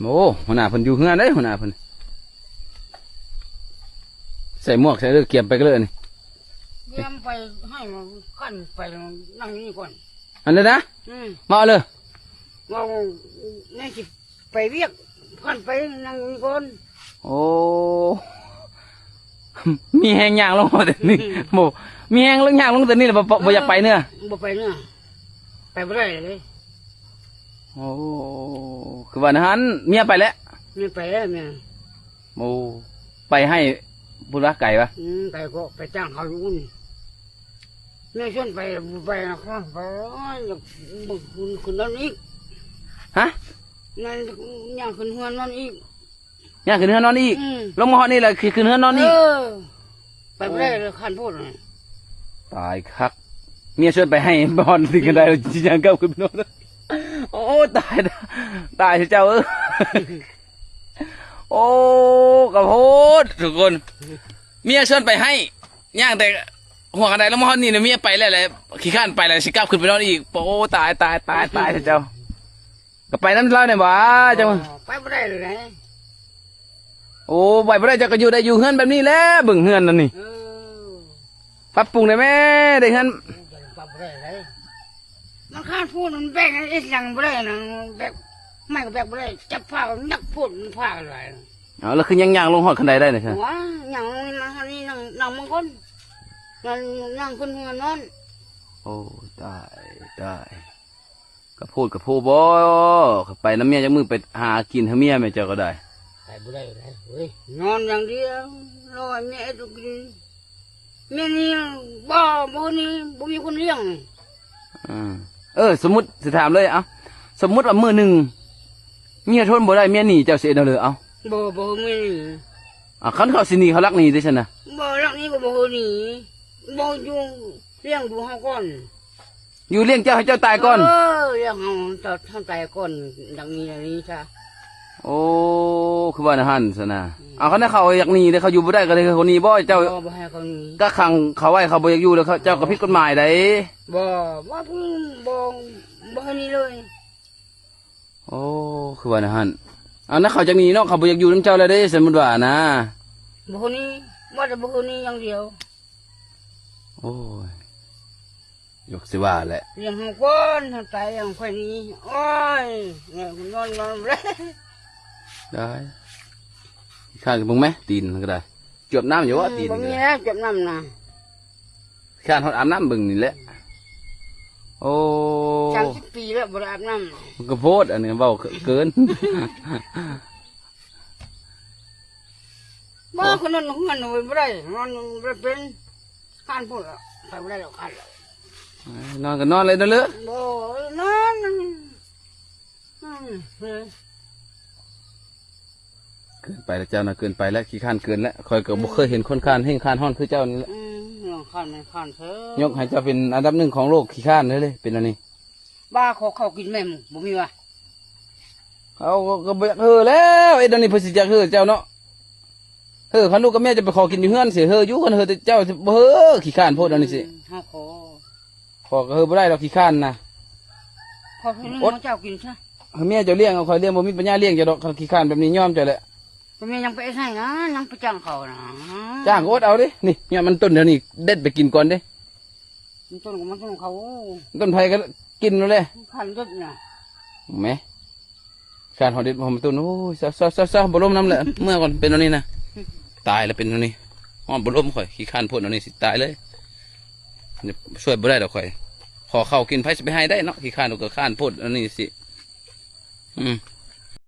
ໂອ້ ຫົວໜ້າເພິ່ນຢູ່ເຮືອນເດ້ ຫົວໜ້າເພິ່ນ ໃສ່ໝວກໃສ່ເດີ ກຽມໄປກັນເລີຍນີ້ ກຽມໄປໃຫ້ມັນຄັນໄປນັ່ງນີ້ກ່ອນ ອັນນັ້ນນະ ອືມ ມາເລີຍ ເວົ້າແນວຊິໄປວຽກ ຄັນໄປນັ່ງນີ້ກ່ອນ ໂອ້ ມີແຮງຍ່າງລົງແຕ່ນີ້ ອືມ ໂອ້ ມີແຮງລົງ ຍ່າງລົງແຕ່ນີ້ແລ້ວ ບໍ່ ບໍ່ ບໍ່ຢາກໄປເນາະ ບໍ່ໄປເນາະ ໄປບໍ່ໄດ້ເລີຍ ໂອ້ ຄືວ່ານັ້ນ ເມຍໄປແລ້ວ ເມຍໄປແລ້ວ ເມຍ ໂອ້ ໄປໃຫ້ພຸ້ນວະ ໄກວະ ອືມ ໄກກໍໄປຈ້າງເຂົາຢູ່ພຸ້ນ ເມຍຊວນໄປ ບໍ່ໄປນະ ໄປ ໂອ້ຍ ຢາກ ບໍ່ຂຶ້ນ ຂຶ້ນນອນອີກ ຮະ ນັ້ນ ຍ່າງຂຶ້ນເຮືອນນອນອີກ ຍ່າງຂຶ້ນເຮືອນນອນອີກ ອືມ ລົງມາຮອດນີ້ແຫຼະ ຂຶ້ນເຮືອນນອນອີກ ເອີ ໄປບໍ່ໄດ້ເລີຍ ຄັນໂພດ ຕາຍຄັກ ເມຍຊວນໄປໃຫ້ ມາຮອດນີ້ກໍໄດ້ ອືມ ຊິຍ່າງກັບຂຶ້ນໄປນອນ ໂອ້ ຕາຍ ຕາຍເຈົ້າເອີຍ ໂອ້ ກະໂພດທຸກຄົນ ເມຍຊວນໄປໃຫ້ ຍ່າງແຕ່ຫົວຄັນໄດລົງມາຮອດນີ້ນະ ເມຍໄປແລ້ວແຫຼະ ຂີ້ຄ້ານໄປແລ້ວ ຊິກັບຂຶ້ນໄປນອນອີກ ໂອ້ ຕາຍ ຕາຍ ຕາຍ ຕາຍເຈົ້າ ກໍໄປນຳລາວແດ່ຫວາ ເຈົ້າ ໄປບໍ່ໄດ້ເລີຍ ໂອ້ ໄປບໍ່ໄດ້ ເຈົ້າກໍຢູ່ໄດ້ ຢູ່ເຮືອນແບບນີ້ແຫຼະ ເບິ່ງເຮືອນນັ້ນນີ້ ເອີ ປັບປຸງໄດ້ແມ້ ໄດ້ເຮືອນ ປັບບໍ່ໄດ້ເລີຍ ມັນຄານພູນ ມັນແບກເຮັດຫຍັງບໍ່ໄດ້ນະ ແບກໄມ້ກໍແບກບໍ່ໄດ້ ຈັບຜ້າກໍຍັກໂພດ ມັນຜ້າຫຼາຍ ເອົາ ແລ້ວຄືຍັງຍ່າງລົງຮອດຄັນໄດໄດ້ນະ ໂອ້ຍ ຍ່າງລົງມາຮອດນີ້ ນັ່ງ ນັ່ງມັນກ່ອນ ນັ້ນ ນັ່ງຂຶ້ນເຮືອນນັ້ນ ໂອ້ ຕາຍ ຕາຍ ກະໂພດກະໂພບໍ່ ໄປນຳເມຍຈັກມື້ ໄປຫາກິນໃຫ້ເມຍແມ່ເຈົ້າກໍໄດ້ ໄປບໍ່ໄດ້ເລີຍເວີຍ ນອນຢ່າງດຽວ ລໍໃຫ້ເມຍເຮັດໃຫ້ກິນ ເມຍໜີ ບໍ່ ບໍ່ໜີ ບໍ່ມີຄົນລ້ຽງ ອືມ ເອີ ສົມມຸດ ຊິຖາມເລີຍ ເອົ້າ ສົມມຸດວ່າມື້ໜຶ່ງ ເມຍທົນບໍ່ໄດ້ ເມຍໜີ ເຈົ້າຊິເຮັດແນວໃດ ເອົ້າ ບໍ່ ບໍ່ໃຫ້ເມຍໜີ ອ່າ ຄັນເຂົາຊິໜີ ເຂົາລັກໜີເດ້ຊັ້ນນະ ບໍ່ ລັກໜີກໍບໍ່ໃຫ້ໜີ ບໍ່ຢູ່ ລ້ຽງດູເຮົາກ່ອນ ຢູ່ລ້ຽງເຈົ້າໃຫ້ເຈົ້າຕາຍກ່ອນ ເອີ ລ້ຽງເຮົາ ເຈົ້າ ເຮົາຕາຍກ່ອນ ຢາກໜີ ໜີຊະ ໂອ້ ຄືວ່າແນວນັ້ນຊັ້ນນະ ອືມ ເອົາ ຄັນເຂົາຢາກໜີເດ້ ເຂົາຢູ່ບໍ່ໄດ້ກໍເລີຍ ເຂົາໜີບໍ່ ເຈົ້າ ບໍ່ ບໍ່ໃຫ້ເຂົາໜີ ກໍຂັງເຂົາໄວ້ ເຂົາບໍ່ຢາກຢູ່ແລ້ວ ເຈົ້າກໍຜິດກົດໝາຍໄດ໋ ບໍ່ ບໍ່ ບໍ່ ບໍ່ໃຫ້ໜີເລີຍ ໂອ້ ຄືວ່າແນວນັ້ນ ເອົາ ຄັນເຂົາຢາກໜີເນາະ ເຂົາບໍ່ຢາກຢູ່ນຳເຈົ້າແລ້ວເດ້ ສົມມຸດວ່ານະ ບໍ່ໃຫ້ໜີ ວ່າແຕ່ບໍ່ໃຫ້ໜີຢ່າງດຽວ ໂອ້ຍ ຢາກຊິວ່າແຫຼະ ລ້ຽງເຮົາກ່ອນ ເຮົາຕາຍຈັ່ງຄ່ອຍໜີ ໂອ້ຍ ແມ່ນອນນອນບໍ່ໄດ້ ໄດ້ ຂ້າເບິ່ງແມະ ຕີນມັນກໍໄດ້ ຈວບນ້ຳຢູ່ບໍ່ ອືມ ຕີນ ບໍ່ມີແລ້ວ ຈວບນ້ຳນະ ຂ້ານຮອດອາບນ້ຳເບິ່ງນີ້ແຫຼະ ໂອ້ ສາມສິບປີແລ້ວບໍ່ໄດ້ອາບນ້ຳ ມັນກໍໂພດ ອັນນີ້ເວົ້າເກີນ ບໍ່ ເອີ ຄືນອນເຮືອນໄປບໍ່ໄດ້ ນອນບໍ່ໄດ້ເປັນ ຄານພຸ້ນລະ ໄປບໍ່ໄດ້ດອກ ຄານລະ ເອີ ນອນກໍນອນເລີຍເນາະເລີ ບໍ່ ນອນ ອືມ ເກີນໄປແລ້ວເຈົ້ານະ ເກີນໄປແລ້ວ ຂີ້ຄ້ານເກີນແລ້ວ ຂ້ອຍກໍບໍ່ເຄີຍເຫັນຄົນຄ້ານແຮງຄ້ານຮ້ອນຄືເຈົ້ານີ້ແຫຼະ ອືມ ເລື່ອງຄ້ານແມ່ນຄ້ານເທີ ຍົກໃຫ້ເຈົ້າເປັນອັນດັບໜຶ່ງຂອງໂລກ ຂີ້ຄ້ານເລີຍ ເປັນອັນນີ້ ບ້າ ຂໍເຂົ້າກິນແມ່ ບໍ່ມີຫວາ ເອົາ ກໍ ກໍບໍ່ຢາກເຮີແລ້ວ ເຮັດແນວນີ້ເພິ່ນຊິຢາກເຮີເຈົ້າເນາະ ເຮີ ຄັນລູກກັບເມຍຈະໄປຂໍກິນຢູ່ເຮືອນຊິເຮີຢູ່ ຄັນເຮີແຕ່ເຈົ້າຊິບໍ່ເຮີ ຂີ້ຄ້ານໂພດ ອັນນີ້ຊິ ເຮົາຂໍ ຂໍກໍເຮີບໍ່ໄດ້ດອກ ຂີ້ຄ້ານນະ ຂໍເພື່ອເຮົາເຈົ້າກິນຊະ ໃຫ້ເມຍເຈົ້າລ້ຽງເອົາ ຂ້ອຍລ້ຽງ ບໍ່ມີປັນຍາລ້ຽງເຈົ້າດອກ ຄັນຂີ້ຄ້ານແບບນີ້ຍອມເຈົ້າແຫຼະ ກໍແມ່ຍັງໄປເຮັດໃຫ້ນະ ຍັງໄປຈ້າງເຂົານະ ຈ້າງກໍອົດເອົາເດ້ ນີ້ ຍອດມັນຕົ້ນດຽວນີ້ ເດັດໄປກິນກ່ອນເດ້ ມັນຕົ້ນຂອງມັນຕົ້ນເຂົາ ຕົ້ນໃຜກໍກິນໂລດແຫຼະ ຄັນເດັດນະ ແໝ ການເຮົາເດັດບໍ່ທັນຕົ້ນ ໂອ້ຍ ຊະໆໆໆ ບໍ່ລົມນຳແຫຼະ ເມືອກ່ອນ ເປັນແນວນີ້ນະ ຕາຍແລ້ວເປັນແນວນີ້ ຮອດບໍ່ລົມຂ້ອຍ ຂີ້ຄ້ານໂພດ ແນວນີ້ຊິຕາຍເລີຍ ຊ່ວຍບໍ່ໄດ້ດອກຂ້ອຍ ຂໍເຂົ້າກິນ ໃຜຊິໄປໃຫ້ໄດ້ເນາະ ຂີ້ຄ້ານກໍຄ້ານໂພດ ແນວນີ້ຊິ ອືມ